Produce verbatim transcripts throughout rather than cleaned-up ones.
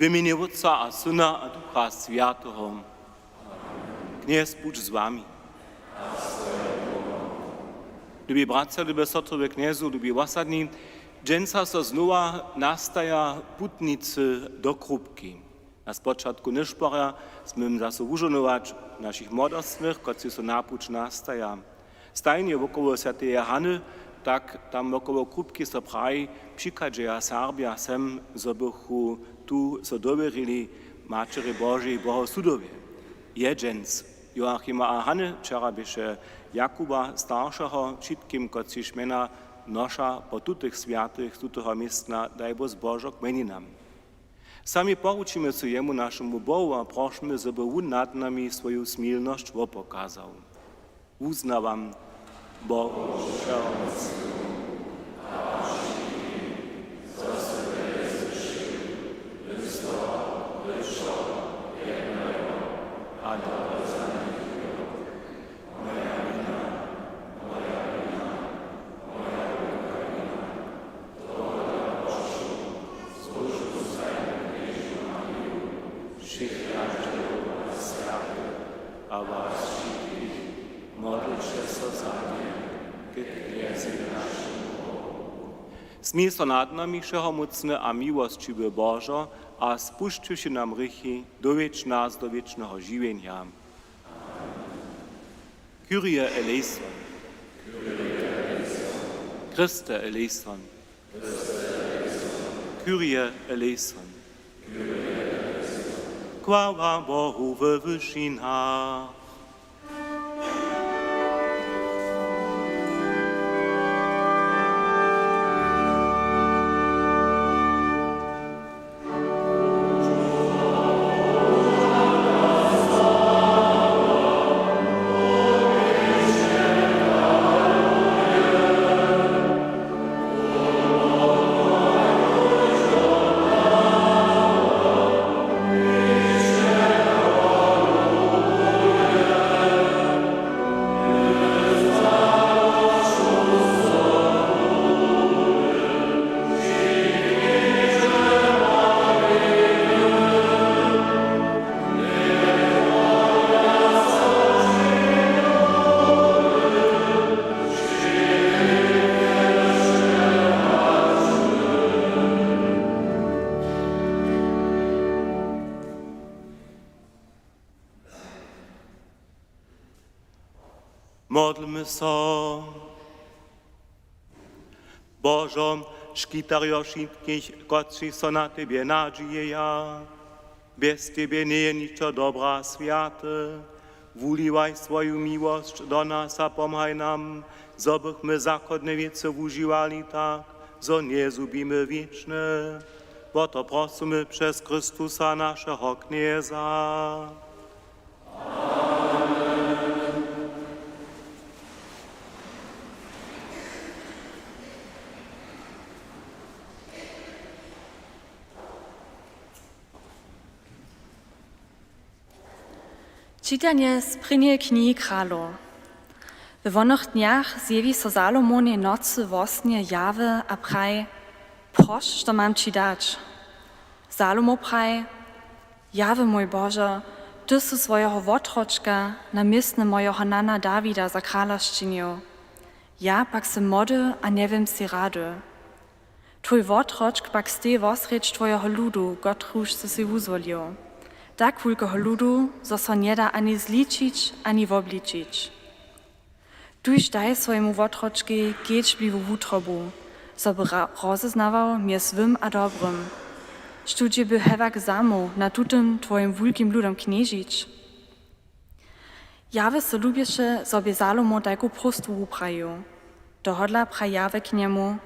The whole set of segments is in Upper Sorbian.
W mjenje Wótca a Syna a Ducha Swjateho. Knjez budź z wami. Lubi bratřa, lube sotry we Knjezu, lubi wosadni, dźensa so znowa nastaja putnicy do Krupki. Na spočatku nyšporja smy zaso wužohnować našich młodostnych, kotřiž so na puć nastaja. Stajnje wokoło swjateje Hany, tak tam wokoło Krupki so praji, přichadźeja Serbja sem, zo bychu tu so dowěrili Maćerje Božej w bohosudowje. Je dźens Joachima a Hany, wčera běše Jakuba staršeho, wšitkim, kotřiž mjena noša po tutych swjatych z tutoho městna, daj Bóh zbožo k mjeninam. Sami poručimy so jemu, našemu Bohu, a prošmy, zo by wón nad nami swoju smilnosć wopokazał. Wuznawam Bohu Wšehomócnemu. Wšěch anželow a swjatych a was wšitkich, modlće so za mnje ke Knjezej našemu Bohu. Smil so nad nami, wšehomócny a miłosćiwy Božo, a spušćiwši nam hrěchi, dowjedź nas do wěčneho žiwjenja. Kyrie eleison. Christe eleison. Kyrie eleison. Chwała Bohu we wyšinach. Modlmy so. Božo, škitarjo wšitkich, kotřiž so na Tebje nadźijeja, Bjez Tebje njeje ničo dobre a swjate. Wuliwaj swoju miłosć do nas a pomhaj nam, zo bychmy zachodne wěcy wužiwali tak, zo njezhubimy wěčne. Wo to prosymy přez Chrystusa, našeho Knjeza. Čitanje z prěnjeje knihi Kralow. We wonych dnjach zjewi so Salomonej w nocy wo snje Jahwe a praji: „Proš, što mam ći dać?“ Salomo praji: „Jahwe, mój Božo, ty sy swojeho wotročka na městnje mojeho nana Dawida za krala sčinił. Ja pak sym młody a njewěm sej rady. Twój wotročk pak steji wosrjedź twojeho ludu, kotruž sy sej wuzwolił. Tak wulkeho ludu, zo so njedaje ani zličić, ani wobličić. Tuž daj swojemu wotročkej kedźbliwu wutrobu, zo by ra-, rozeznawał mjez złym a dobrym. Štó dźě by hewak zamoł nad tutym twojim wulkim ludom knježić?“ Jahwe so lubješe, zo bě Salomo tajku próstwu wuprajił. Tohodla praji Jahwe k njemu: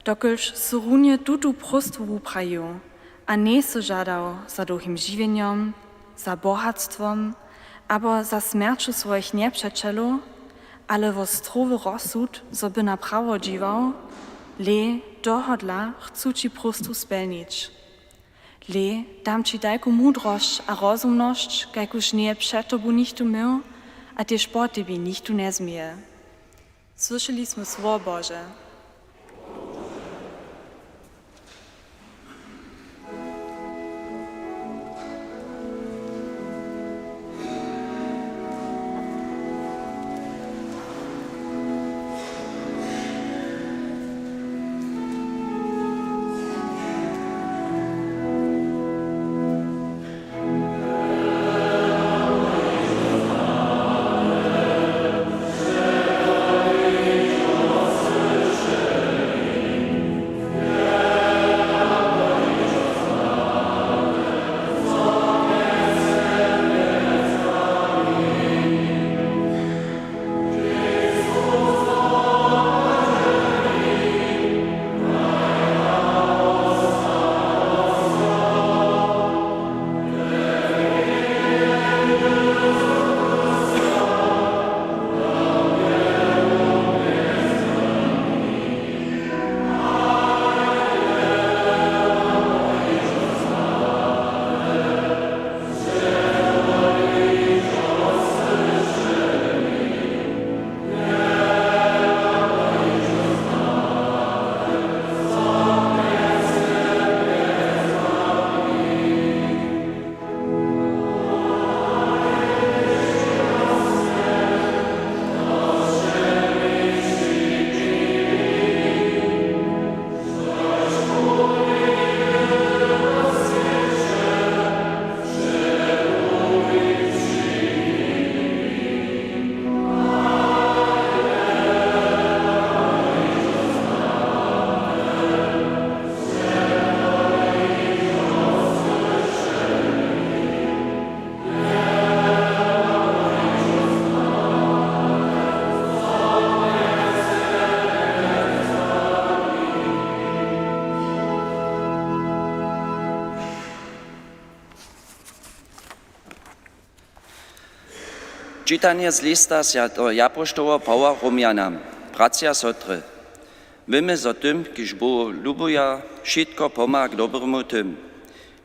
„Dokelž sy runje tutu próstwu wuprajił a njejsy žadał za dołhim žiwjenjom, za bohatstwom abo za smjerću swojich njepřećelow, ale wo strowy rozsud, zo by na prawo dźiwał, hle, tohodla chcu ći próstwu spjelnić. Hle, dam ći tajku mudrosć a rozumnosć, kajkuž njeje před tobu nichtó měł a tež po tebi nichtó njezměje.“ Słyšeli smy słowo Bože. Čitanje z lista swjateho japoštoła Pawoła Romjanam. Bratřa a sotry, wěmy, zo tym, kiž Bohu lubuja, wšitko pomha k dobremu, tym,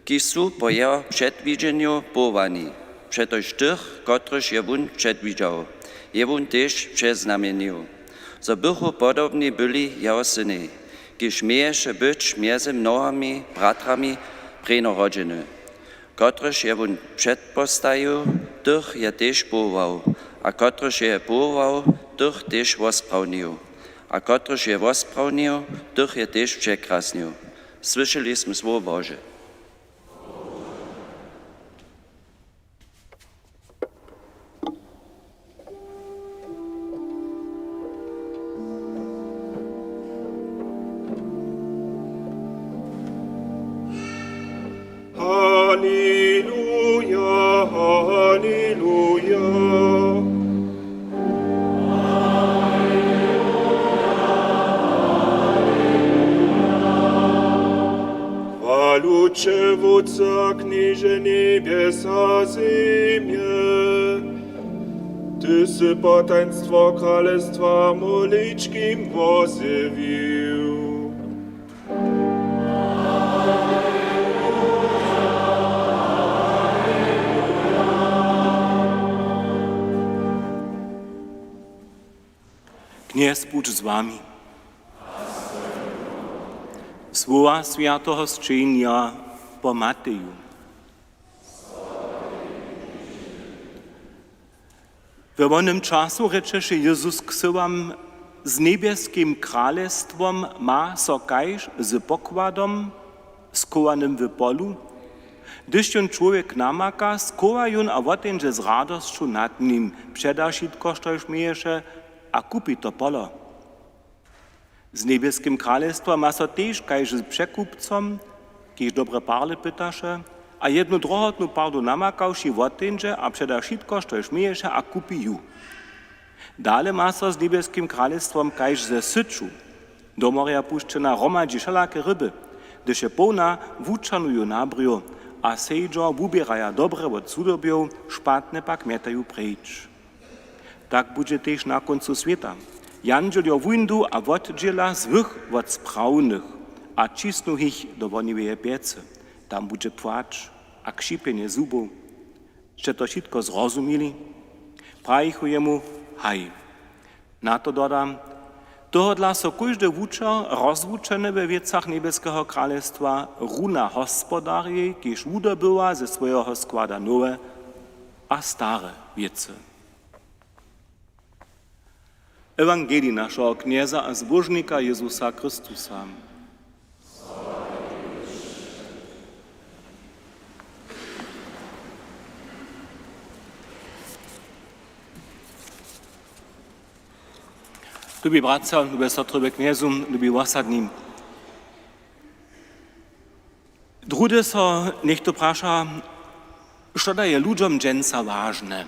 kiž su po jeho předwidźenju powołani. Přetož tych, kotrychž je wón předwidźał, je wón tež předznamjenił, zo bychu podobni byli jeho synej, kiž měješe być mjez mnohimi bratrami prěnjorodźeny. Kotrychž je wón předpostajił, tych je tež powołał, a kotrychž je powołał, tych tež wosprawnił, a kotrychž je wosprawnił, tych je tež překrasnił. Słyšeli smy słowo Bože. Njebjesa, zemje, ty sy potajnstwo kralestwa moličkim wozjewił. Knjez budź z wami. Słowa swjateho sćenja po Mateju. We wonym času rěčeše Jezus k syłam: Z njebjeskim kralestwom ma so kaž z pokładom, schowanym w polu. Hdyž jón čłowjek namaka, schowa jón a woteńdźe z radosću nad nim, předa wšitko, štož měješe, a kupi to polo. Z njebjeskim kralestwom ma so tež kaž z překupcom, kiž dobre parle pytaše a jednu drohotnu parlu namakawši, woteńdźe a předa wšitko, štož měješe, a kupi ju. Dale ma so z njebjeskim kralestwom kaž ze syću, do morja pušćena, hromadźi wšelake ryby. Hdyž je połna, wućahnu ju na brjóh a sejdźo wuběraja dobre wot zhudobjow, špatne pak mjetaju preč. Tak budźe tež na kóncu swěta. Jandźeljo wuńdu a wotdźěla złych wot sprawnych a ćisnu jich do wohniweje pjecy. Tam budźe płač a křipjenje zubow. Sće to wšitko zrozumili? Prajichu jemu: Haj. Na to doda: Tohodla so kóždy wučer, rozwučeny we wěcach njebjeskeho kralestwa, runa hospodarjej, kiž wudobywa ze swojeho składa nowe a stare wěcy. Ewangelij našeho Knjeza a Zbóžnika Jezusa Chrystusa. Lubi bratřa, lube sotry we Knjezu, lubi wosadni. Druhdy so něchtó praša, što da je ludźom dźensa wažne?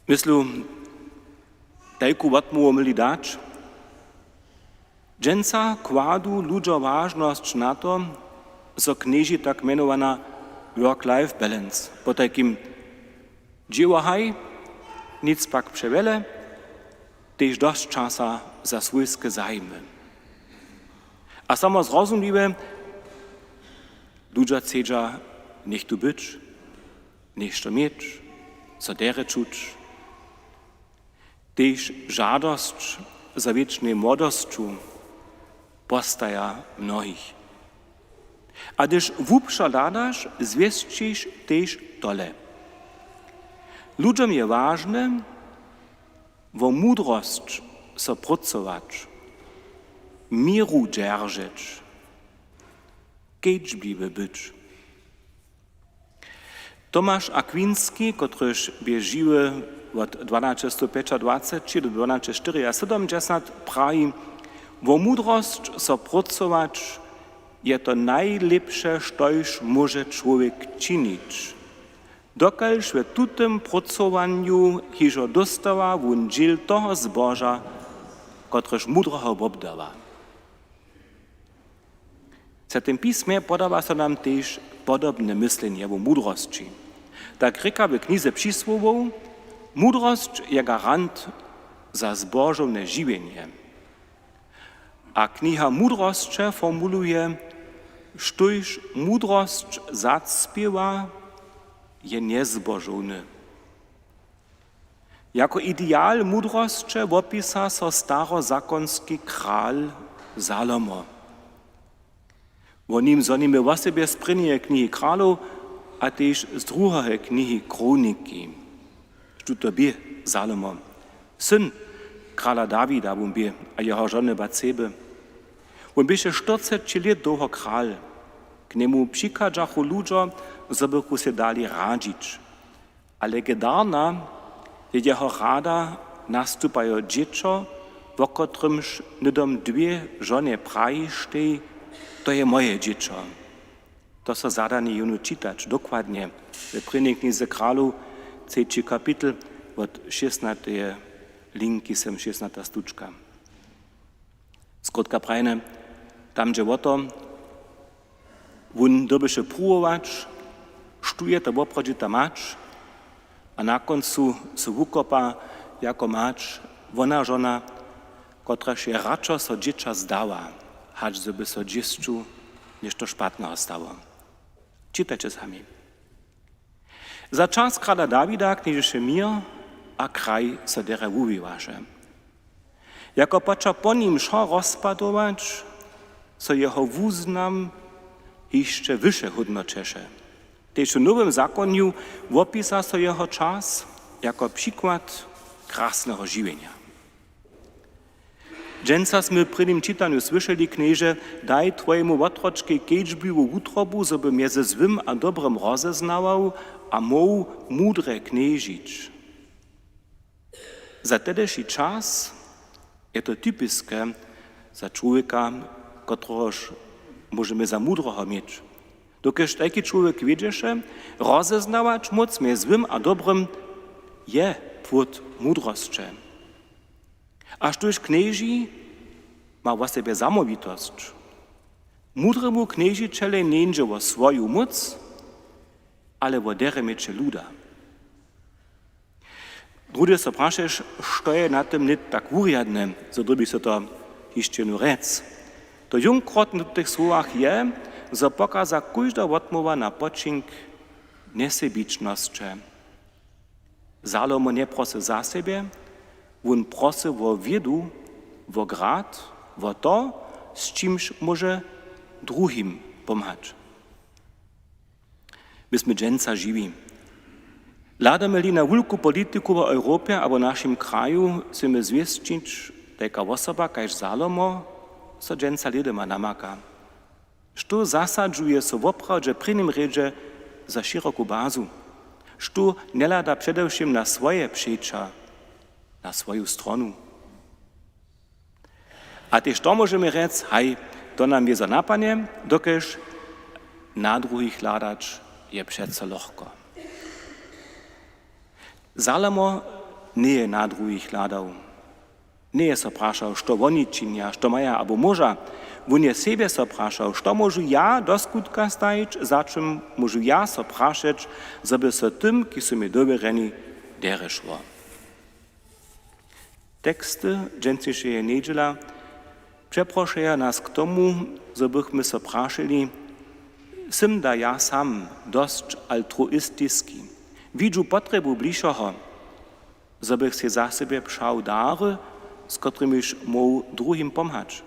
Myslu, tajku wotmołwu měli dać. Dźensa kładu ludźo wažnosć na to, zo knježi tak mjenowana work-life balance, potajkim dźěło haj, nic pak přewjele, tež dosć časa za swójske zajimy. A samo zrozumliwe, ludźo chcedźa něchtó być, něšto měć, so derje čuć. Tež žadosć za wěčnej młodosću postaja mnohich. A hdyž hłubšo hladaš, zwěsćiš tež tole. Ludźom je wažne, wo mudrosć so prócować, měru dźeržeć, kedźbliwy być. Tomaš Akwinski, kotryž bě žiwy wot dwanaće sto pjećadwaceći do dwanaće štyriasydomdźesat, praji: Wo mudrosć so prócować je to najlěpše, štož móže čłowjek činić, dokelž w tutym prócowanju hižo dóstawa wón dźěl toho zboža, kotrež mudreho wobdawa. W Swjatym pismje podawa so nam tež podobne myslenje wo mudrosći. Tak rěka w knize Přisłowow: Mudrosć je garant za zbožowne žiwjenje. A kniha Mudrosće formuluje: Štóž mudrosć zacpěwa, je njezbožowny. Jako ideal mudrosće wopisa so starozakonski kral Salomo. Wo nim zhonimy wosebje z prěnjeje knihi Kralow a tež z druheje knihi Kroniki. Štó to bě Salomo? Syn krala Dawida wón bě a jeho žony Batseby. Wón běše štyrceći lět dołho kral. K njemu přichadźachu ludźo, zo bychu sej dali radźić. A legendarna je jeho rada nastupajo dźěćo, wo kotrymž hnydom dwě žonje prajištej: To je moje dźěćo. To so zadani jónu čitać dokładnje we prěnjej knize Kralow, třeći kapitel, wot šěsnateje linki sem šěsnata stučka. Skrótka prajene, tam dźe wo to, Wón dyrbješe pruwować, štó je to woprawdźita mać, a na kóncu so wukopa jako mać wona žona, kotraž je radšo so dźěća zdała, hač zo by so dźěsću něšto špatneho stało. Čitajće sami. Za čas krala Dawida knježeše měr a kraj so derje wuwiwaše. Jako poča po nim wšo rozpadować, so jeho wuznam hišće wyše hódnoćeše. Tež w Nowym zakonju wopisa so jeho čas jako přikład krasneho žiwjenja. Dźensa smy w prěnim čitanju słyšeli: Knježe, daj twojemu wotročkej kedźbliwu wutrobu, zo by mjezy złym a dobrym rozeznawał a móhł mudrje knježić. Za tehdyši čas je to typiske za čłowjeka, kotrehož móžemy za mudreho měć. Dokelž tajki čłowjek wědźeše, rozeznawać móc mjez złym a dobrym je płód mudrosće. A štóž knježi, ma wosebje zamołwitosć. Mudremu knježićelej njeńdźe wo swoju móc, ale wo derje měće luda. Druhdy so prašeš, što je na tym nětk tak wurjadne, zo dyrbi so to hišće jenu rjec. To jónkrotne w tych słowach je, zo pokaza kóžda wotmołwa na počink njesebičnosće. Salomo njeprosy za sebje, wón prosy wo wědu, wo grad, wo to, z čimž móže druhim pomhać. My smy dźensa žiwi. Hladamy-li na wulku politiku wo Europje abo našim kraju, chcemy zwěsćić, tajka wosoba kaž Salomo so dźensa lědema namaka. Što zasadźuje so woprawdźe w prěnim rjedźe za šěroku bazu? Što njehlada předewšěm na swoje přeća, na swoju stronu? A tež to móžemy rjec, haj, to nam wězo napadnje, dokelž na druhich hladać je přeco lochko. Salomo njeje na druhich hladał. Njeje so prašał, što woni činja, što maja abo móža. Wón je sebje so prašał, što móžu ja do skutka stajić, za čim móžu ja so prašeć, zo by so tym, kiž su mi dowěrjeni, derje šło. Teksty dźensnišeje njedźela přeprošeja nas k tomu, zo bychmy so prašeli: Sym da ja sam dosć altruistiski? Widźu potrjebu blišeho, zo bych sej za sebje přał dary, z kotrymiž móhł druhim pomhać?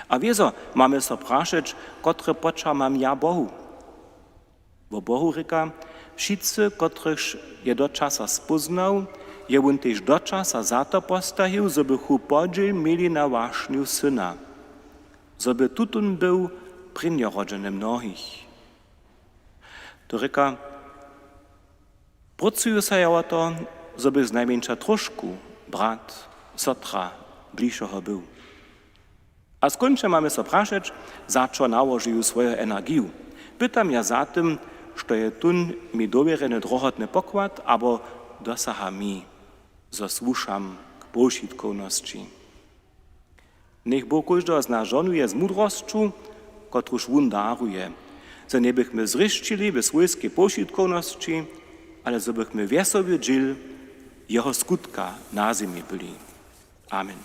A wězo mamy so prašeć, kotre poćah mam ja Bohu? Wo Bohu rěka: Wšitcy, kotrychž je dočasa spóznał, je wón tež dočasa za to postajił, zo bychu podźěl měli na wašnju Syna, zo by tutón był prěnjorodźeny mnohich. To rěka: Prócuju so ja wo to, zo bych znajmjeńša tróšku brat, sotra blišeho był. A skónčnje mamy so prašeć, za čo nałožuju swoju energiju. Pytam ja za tym, što je tón mi dowěrjeny drohotny pokład, abo dosaha mi, zo słušam k powšitkownosći? Njech Bóh kóždeho z nas žohnuje z mudrosću, kotruž wón daruje, zo njebychmy zrěšćili we swójskej powšitkownosći, ale zo bychmy wjesoły dźěl jeho skutka na zemi byli. Amen.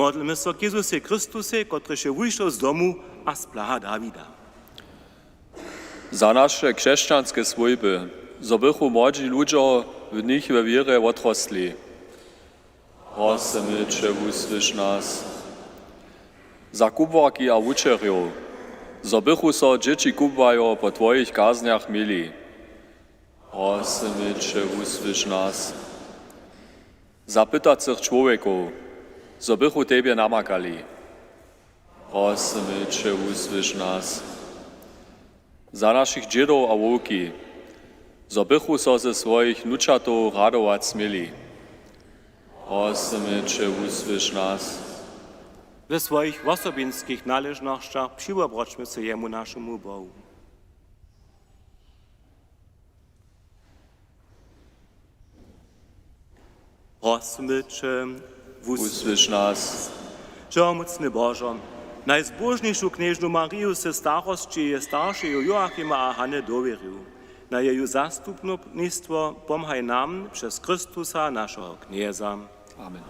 Modlmy so k Jezusej Chrystusej, kotryž je wušoł z domu a z plaha Dawida. Za naše křesćanske swójby, zo bychu młodźi ludźo w nich we wěrje wotrostli. Prosymy će, wusłyš nas. Za kubłarki a wučerjow, zo bychu so dźěći kubłajo po twojich kaznjach měli. Prosymy će, wusłyš nas. Za pytacych čłowjekow, zo bychu tebje namakali. Prosymy će, wusłyš nas. Za našich dźědow a wowki, zo bychu so ze swojich wnučatow radować směli. Prosymy će, wusłyš nas. We swojich wosobinskich naležnosćach přiwobroćmy so jemu, našemu Bohu. Prosymy će, wusłyš nas. Wšehomócny Božo, najzbóžnišu knježnu Mariju sy starosći jeje staršeju Joachima a Hany dowěrił. Na jeju zastupnistwo pomhaj nam přez Chrystusa, našeho Knjeza. Amen.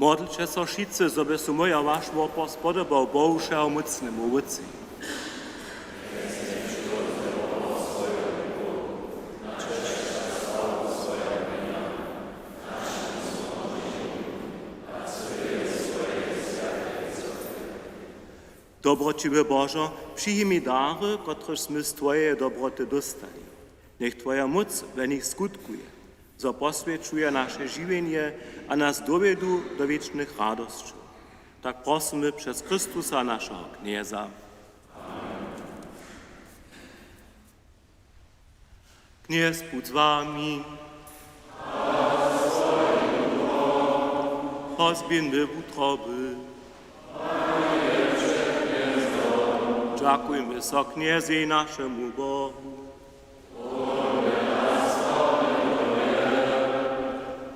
Modlće so wšitcy, zo by so mój a waš wopor spodobał Bohu, wšehomócnemu Wótcej. Dobroćiwy Božo, přijmi dary, kotrež smy z twojeje dobroty dóstali. Njech twoja móc we nich skutkuje, zo poswjećuje naše žiwjenje a nas dowjedu do wěčnych radosćow. Tak prosymy přez Chrystusa, našeho Knjeza. Knjez budź z wami. Pozběhńmy wutroby. Dźakujmy so Knjezej, našemu Bohu.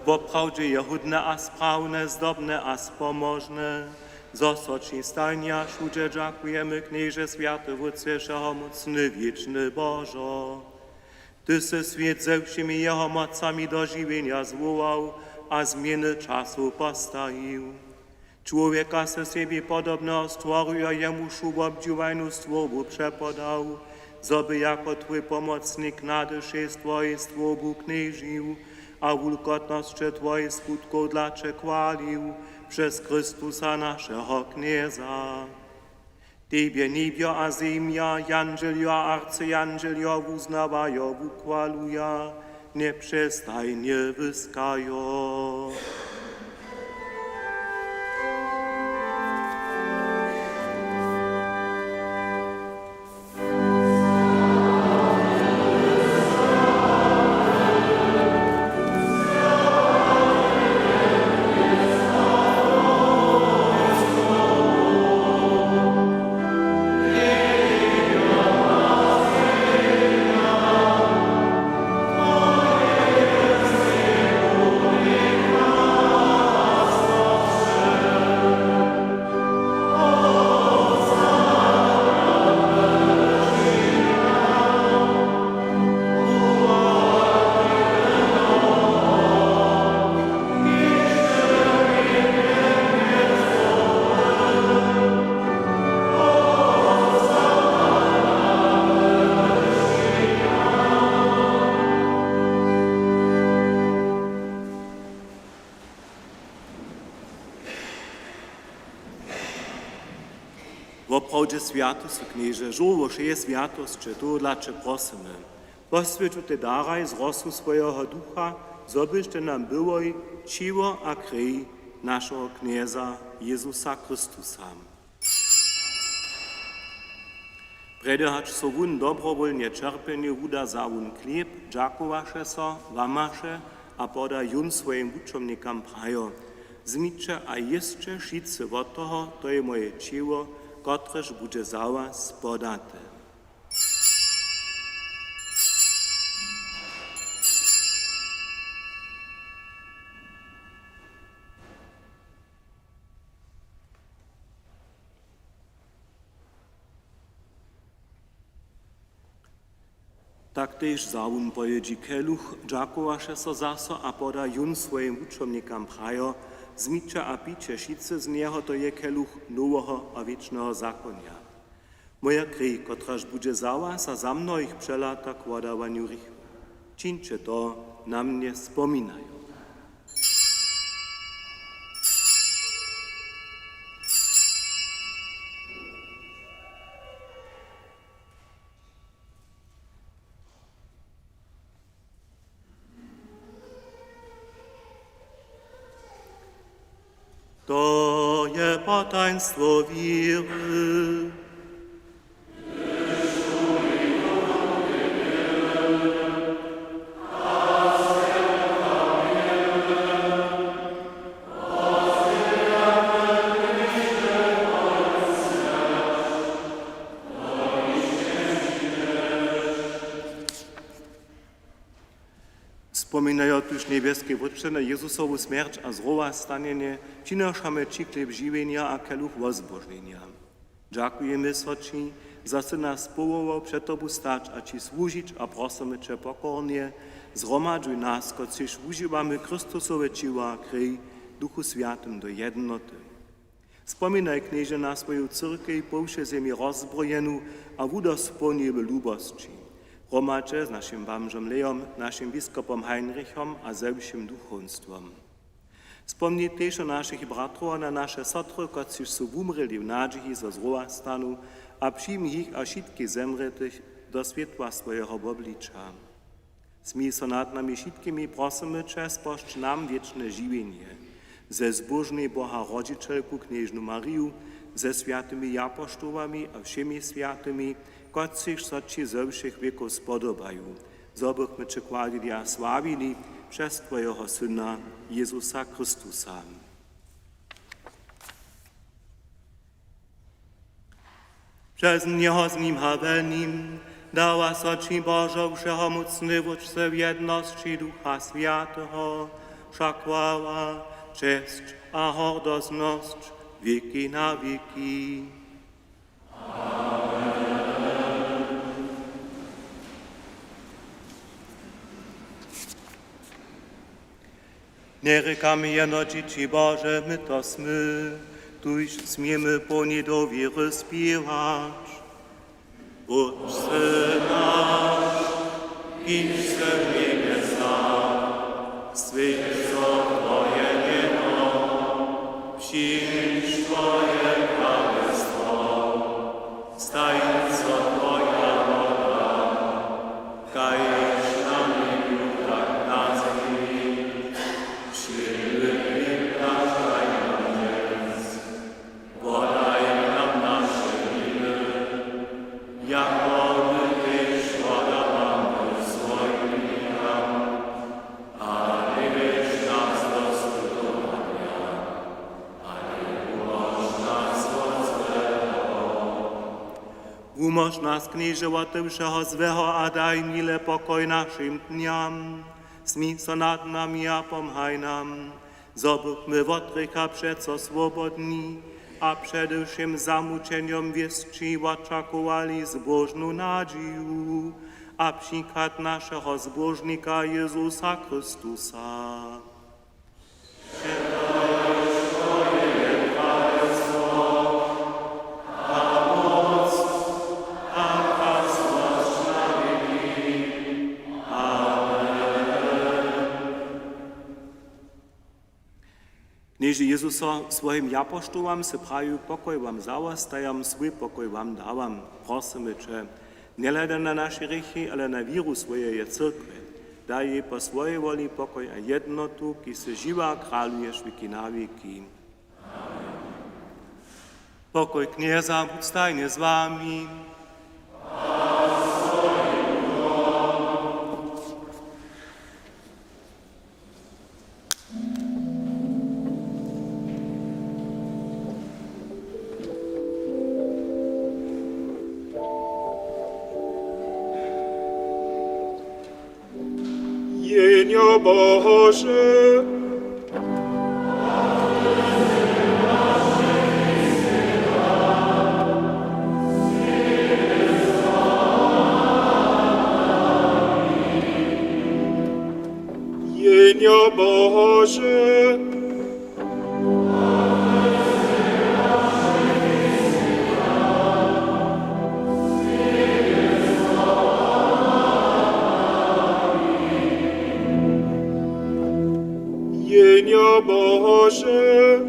Woprawdźe je hódne a sprawne, zdobne a spomožne, zo so ći stajnje a wšudźe dźakujemy, Knježe, swjaty Wótče, wšehomócny, wěčny Božo. Ty sy swět ze wšěmi jeho mocami do žiwjenja zwołał a změny časow postajił. Čłowjeka sy sebi podobneho stworił a jemu wšu wobdźiwajnu stwórbu přepodał, zo by jako twój pomocnik nad wšej twojej stwórbu knježił a wulkotnosće twojich skutkow dla će chwalił přez Chrystusa, našeho Knjeza. Tebje njebjo a zemja, jandźeljo a arcjandźeljo wuznawajo, wuchwaluja, njepřestajnje wyskajo. Woprawdźe swjaty sy, Knježe, žórło wšeje swjatosće, tohodla će prosymy, poswjeć tutej daraj z rosu swojeho Ducha, zo byštej nam byłoj ćěło a krej našeho Knjeza Jezusa Chrystusa. Prjedy hač so wón dobrowólnje ćerpjenju wuda, wza wón chlěb, dźakowaše so, łamaše a poda jón swojim wučomnikam, prajo: Wzmiće a jěsće wšitcy wot toho, to je moje ćěło, kotrež budźe za was podate. Tak tež wza wón po jědźi keluch, dźakowaše so zaso a poda jón swojim wučomnikam, prajo: Wzmiće a pijće wšitcy z njeho, to je keluch noweho a wěčneho zakonja. Moja krej, kotraž budźe za was a za mnohich přelata k wodawanju hrěchow. Čińće to na mnje spominajo. To je potajnstwo wěry. Spominajo tuž, njebjeski Wótče, na Jezusowu smjerć a zrowastanjenje, přinošamy ći chlěb žiwjenja a keluch wozbožnjenja. Dźakujemy so ći, zo sy nas powołał před tobu stać a ći słužić, a prosymy će pokornje: Zhromadźuj nas, kotřiž wužiwamy Chrystusowe ćěło a krej, w Duchu Swjatym do jednoty. Spominaj, Knježe, na swoju cyrkej po wšej zemi rozbrojenu a wudospołń ju w lubosći. Hromadźe z našim bamžom Leom, našim biskopom Heinrichom a ze wšěm duchowstwom. Spomni tež na našich bratrow a na naše sotry, kotřiž su wumrěli w nadźiji, zo zrowastanu, a přijmi jich a wšitkich zemrětych do swětła swojeho wobliča. Smil so nad nami wšitkimi, prosymy će, spožč nam wěčne žiwjenje ze zbóžnej Boha rodźićelku knježnu Mariju, ze swjatymi japoštołami a wšěmi swjatymi, kotřiž so ći ze wšěch wěkow spodobaju, zo bychmy će chwalili a sławili přez twojeho Syna Jezusa Chrystusa. Přez njeho, z nim a w nim dawa so ći, Božo wšehomócny Wótče, w jednosći Ducha Swjateho wša chwała, česć a hordoznosć wěki na wěki. Njerěkamy jeno dźěći Bože, my to smy, tuž směmy połni dowěry spěwać: Wótče naš, kiž sy w njebjesach, swjeć so twoje mjeno, přińdź twoje kralestwo, Wumóž nas, Knježe, wote wšeho złeho a daj miłe pokoj našim dnjam. Smil so nad nami a pomhaj nam, zo bychmy wot hrěcha přeco swobodni a přede wšěm zamućenjom wěsći wočakowali zbóžnu nadźiju a přichad našeho Zbóžnika Jězusa Chrystusa. Knježe Jezuso, swojim japoštołam sy prajił: „Pokoj wam zawostajam, swój pokoj wam dawam.” Prosymy će, njehladaj na naše hrěchi, ale na wěru swojeje cyrkwje. Daj jej po swojej woli pokoj a jednotu, kiž sy žiwy a kraluješ wěki na wěki. Pokoj Knjeza budź stajnje z wami. Jehnjo Bože. Jehnjo Bože. Jehnjo Bože.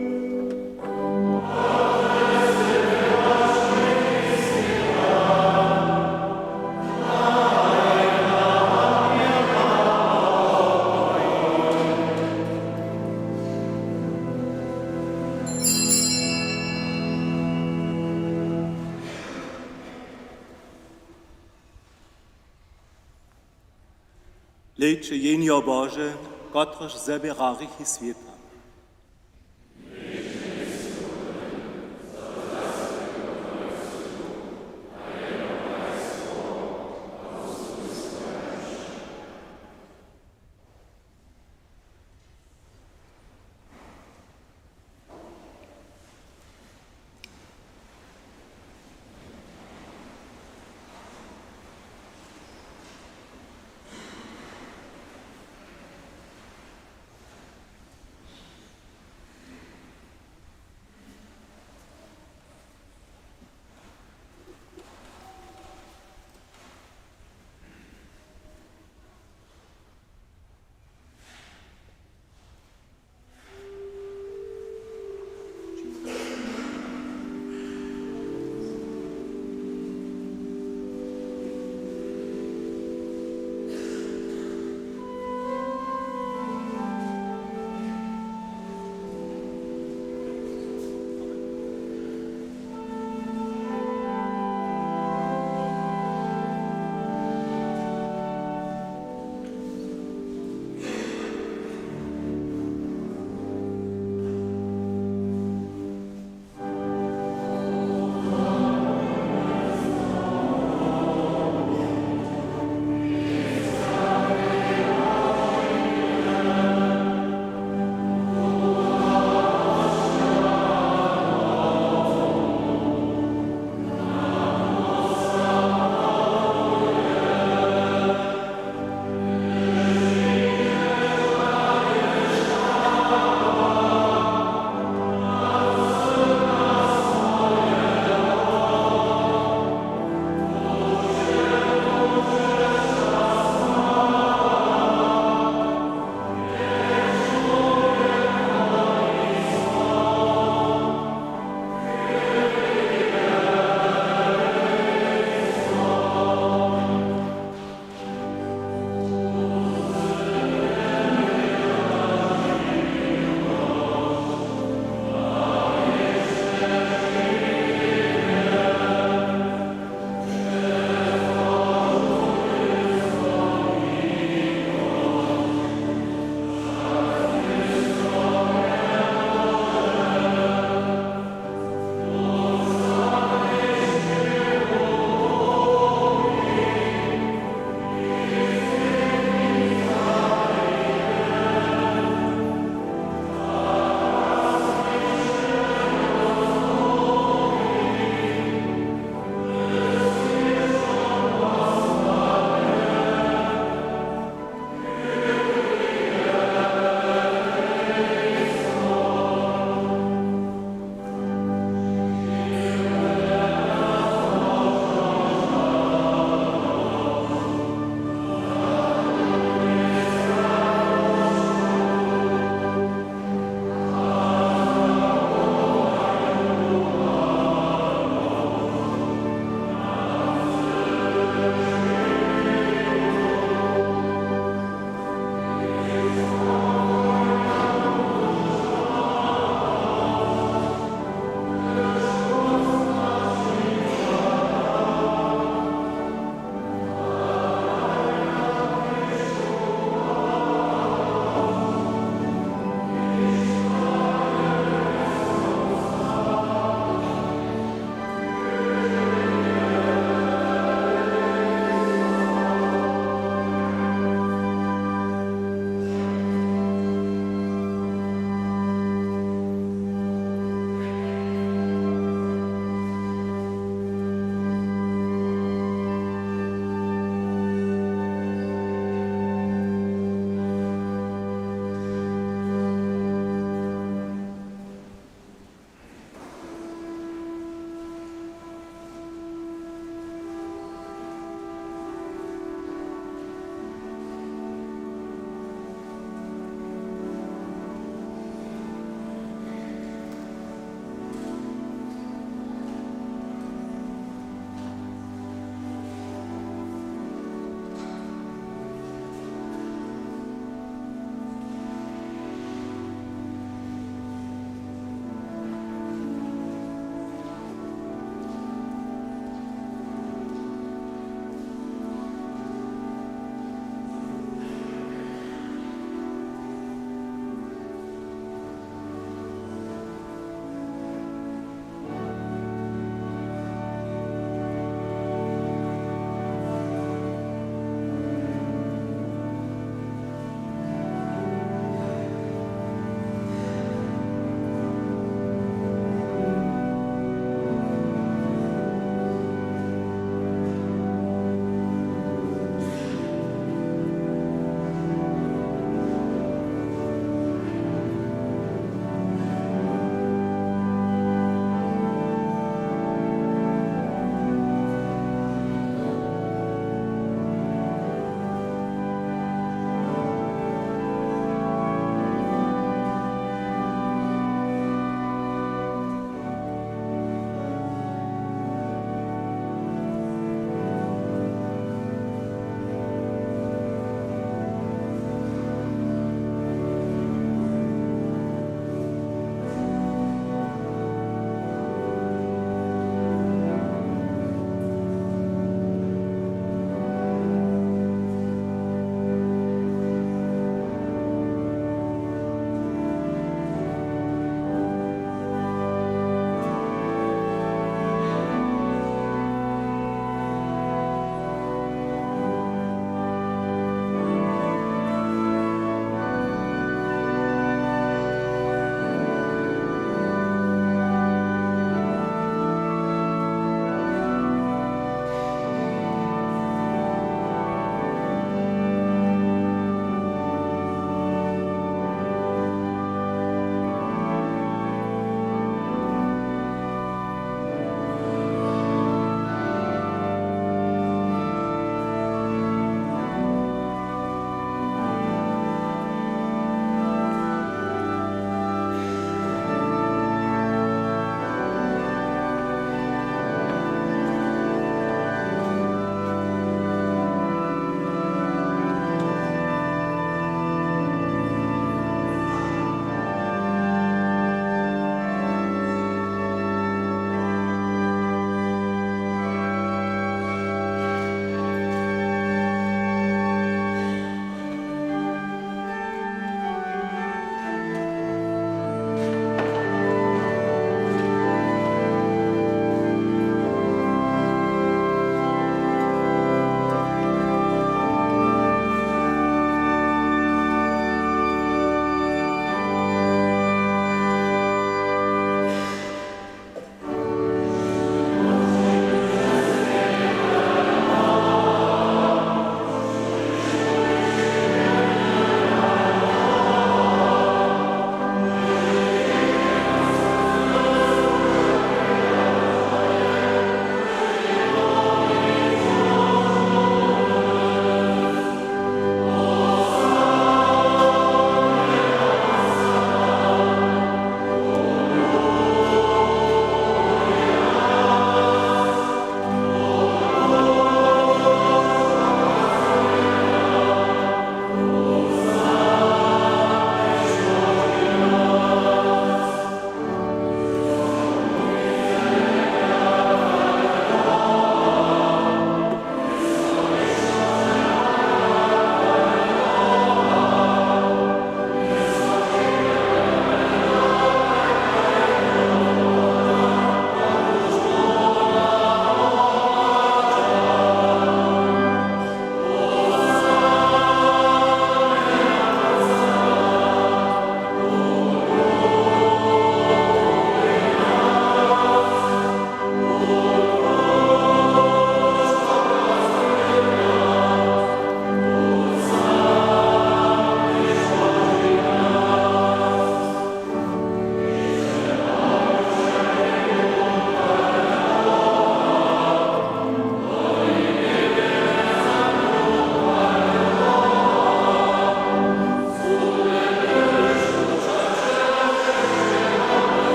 Hlejće, Jehnjo Bože, kotrež zběra hrěchi swěta.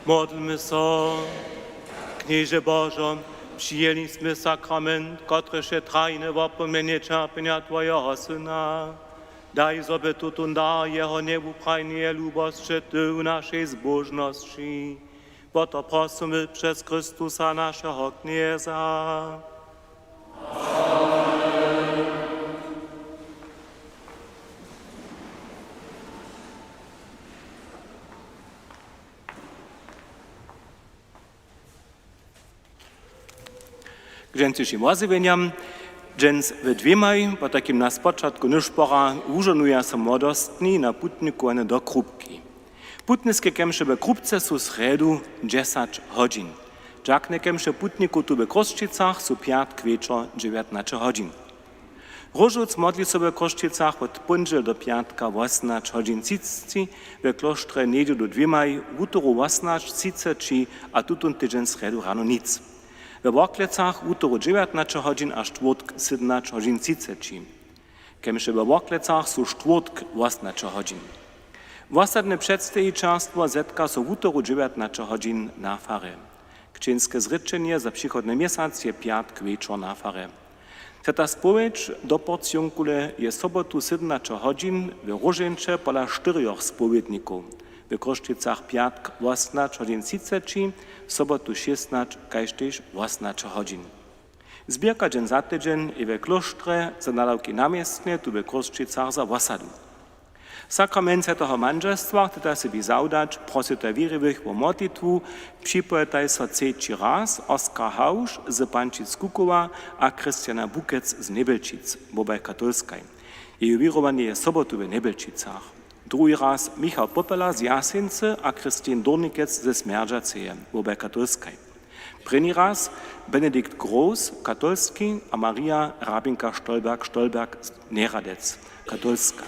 Modlmy so. Knježe Božo, přijeli smy sakrament, kotryž je trajne wopomnjenje ćerpjenja Twojeho Syna. Daj, zo by tutón dar jeho njewuprajneje lubosće Ty w našej zbóžnosći. Wo to prosymy přez Chrystusa, našeho Knjeza. K dźensnišim wozjewjenjam. Dźens we dwěmaj, potajkim na spočatku nyšpora, wužohnuja so młodostni na putnikowanje do Krupki. Putniske kemše we Krupce su srjedu dźesać hodźin. Dźakne kemše putnikow tu we Chrósćicach su pjatk wječor dźewjatnaće hodźin. Róžowc modli so we Chrósćicach wot póndźel do pjatka wosomnaće hodźin třiceći, we klóštrje njedźelu dwěmaj, wutoru wosomnaće třiceći a tutón tydźeń srjedu rano nic. We Worklecach wutoru dźewjatnaće hodźin a štwórtk sydomnaće hodźin třiceći. Kemše we Worklecach su štwórtk wosomnaće hodźin. Wosadne předstejićerstwo zetka so wutoru dźewjatnaće hodźin na farje. Křćeńske zrěčenje za přichodny měsac je pjatk wječor na farje. Swjata spowědź do porcijonkule je sobotu sydomnaće hodźin, we Róžeńće pola štyrjoch spowědnikow, we Chrósćicach pjatk wosomnaće hodźin třiceći, sobotu šěsnaće kaž tež wosomnaće hodźin. Zběrka dźeń za tydźeń je we klóštrje za nadawki na městnje tu we Chrósćicach za wosadu. Sakrament swjateho mandźelstwa chceta sebi zawdać, prosytaj wěriwych wo modlitwu, připojetaj so třeći raz Oskar Hauš z Pančic-Kukowa a Christiana Bukec z Njebjelčic, wobaj katolskaj. Jeju wěrowanje je sobotu we Njebjelčicach. Druhi raz Michał Popela z Jaseńcy a Christin Dornikec ze Smjerdźaceje, wobaj katolskaj. Prěni raz Benedikt Groß, katolski, a Maria Hrabinka Stolberg, Stolberg z Njeradec, katolska.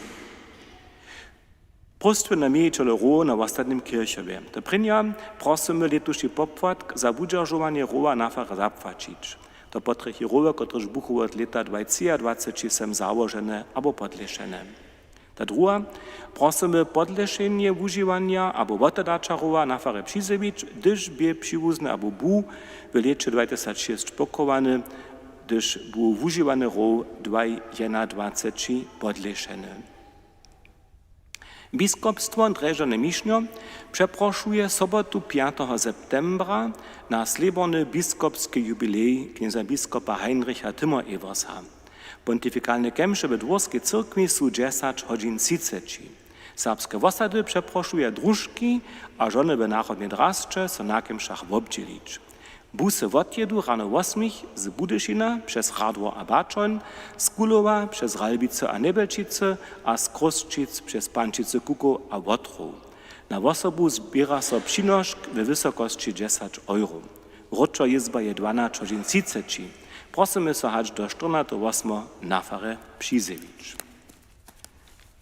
Próstwy na mějićele rowow na wosadnym kěrchowje. To prěnja prosymy lětuši popłatk za wudźeržowanje rowa na farje zapłaćić. To potrjechi rowy, kotrež buchu wot lěta dwaj třiadwaceći sem załožene abo podlěšene. Ta druha, prosymy podlěšenje wužiwanja abo wotedaća rowa na farje přizjewić, hdyž bě přiwuzny abo bu w lěće dwaj tysac šěsć pochowany, hdyž bu wužiwany row dwaj jedynadwaceći podlěšeny. Biskopstwo Drježdźany Mišnjo přeprošuje sobotu pjateho septembra na slěborny biskopski jubilej knjeza biskopa Heinricha Timmer-Eversa. Pontifikalne kemše we dwórskej cyrkwi su dźesać hodźin třiceći. Serbske wosady přeprošuja družki a žony w Narodnej Drasće so na kemšach wobdźělić. Busy wotjědu rano wosmich z Budyšina přez Radwor a Baćoń, z Kulowa přez Ralbicy a Njebjelčicy a z Chrósćic přez Pančicy, Kukow a Wotrow. Na wosobu zběra so přinošk we wysokosći dźesać euro. Wróćo jězba je dwanaće hodźin třiceći. Prosymy so hač do štyrnateho wosmeho na farje přizjewić.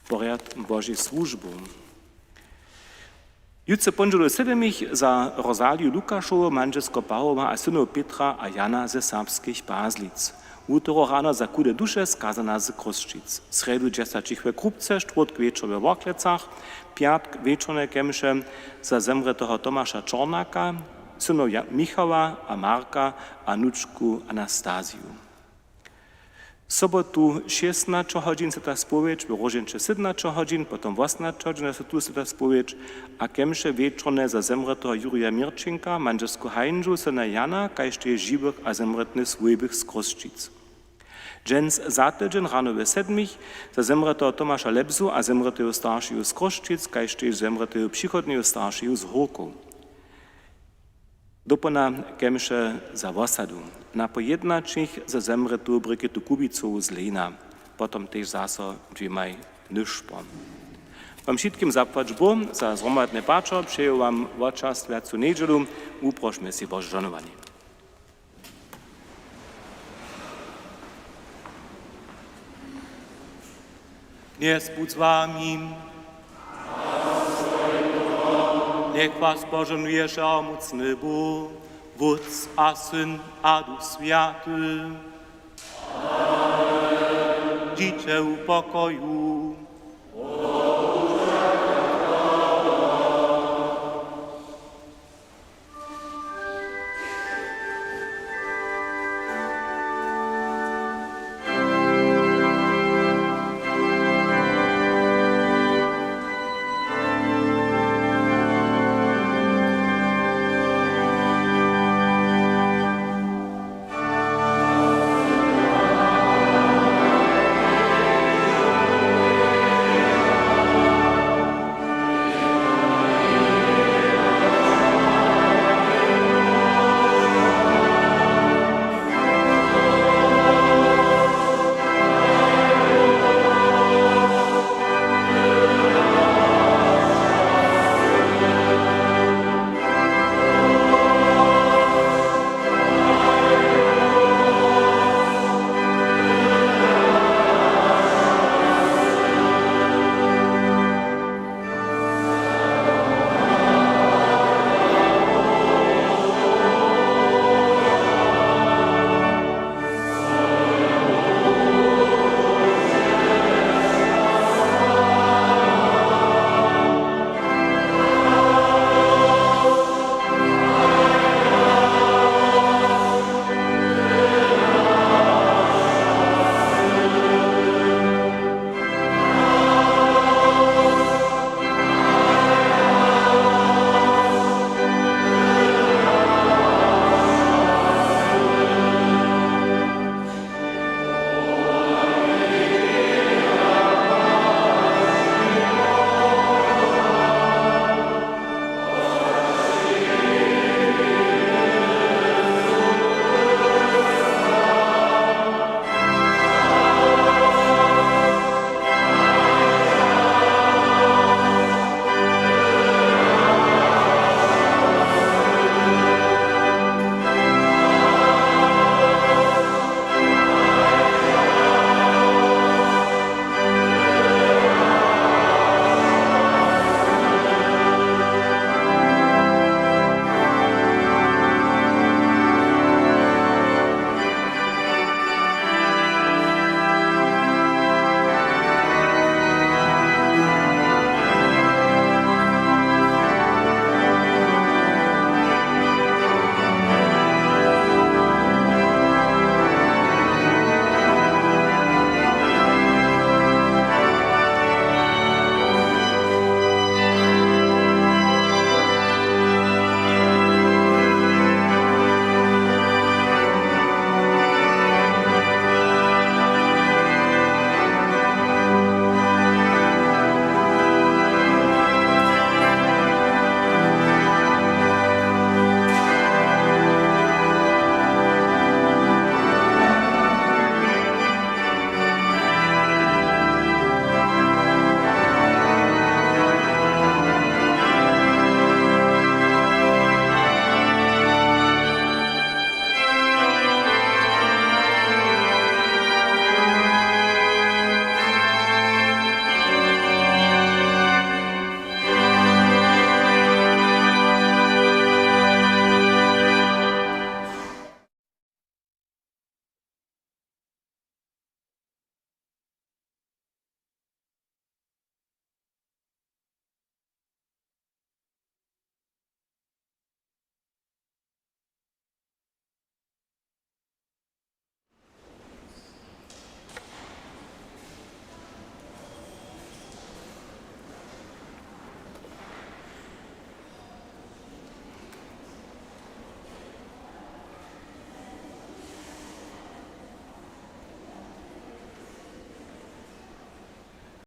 Porjad Božej słužbu. Jutře póndźelu sydmich za Rozaliju Lukašowu, mandźelsko Pawoła a synow Pětra a Jana ze Serbskich Pazlic. Wutoru rano za Chude duše skazana z Chrósćic. Srjedu dźesaćich we Krupce, štwórtk wječor we Worklecach, pjatk wječorne kemše za zemrěteho Tomaša Čornaka, synow Ja-, Michała a Marka a wnučku Anastaziju. Sobotu šěsnaće hodźin syta spowědź, we Róžeńće sydomnaće hodźin, potom wosomnaće hodźin syta spowědź a kemše wječorne za zemrěteho Jurja Měrćenka, mandźelsku Hańžu, syna Jana, kaž tež žiwych a zemrětnych swójbnych z Chrósćic. Dźens za tydźeń rano we sedmich za zemrěteho Tomaša Lebzu a zemrěteju staršeju z Chrósćic, kaž tež zemrěteju přichodneju staršeju z Hórkow. Dopołdnja kemše za wosadu. Na poł jědnaćich za zemrětu Brigitu Kubicowu z Lejna, potom tež zaso dwěmaj nyšpor. Wam wšitkim zapłać Bóh za zhromadne pačer, přeju wam wočerstwjacu njedźelu, wuprošmy sej Bože žohnowanje. Knjez budź z wami. Njech was požohnuje wšehomócny Bóh, Wótc a Syn a Duch Swjaty. Dźiće w pokoju.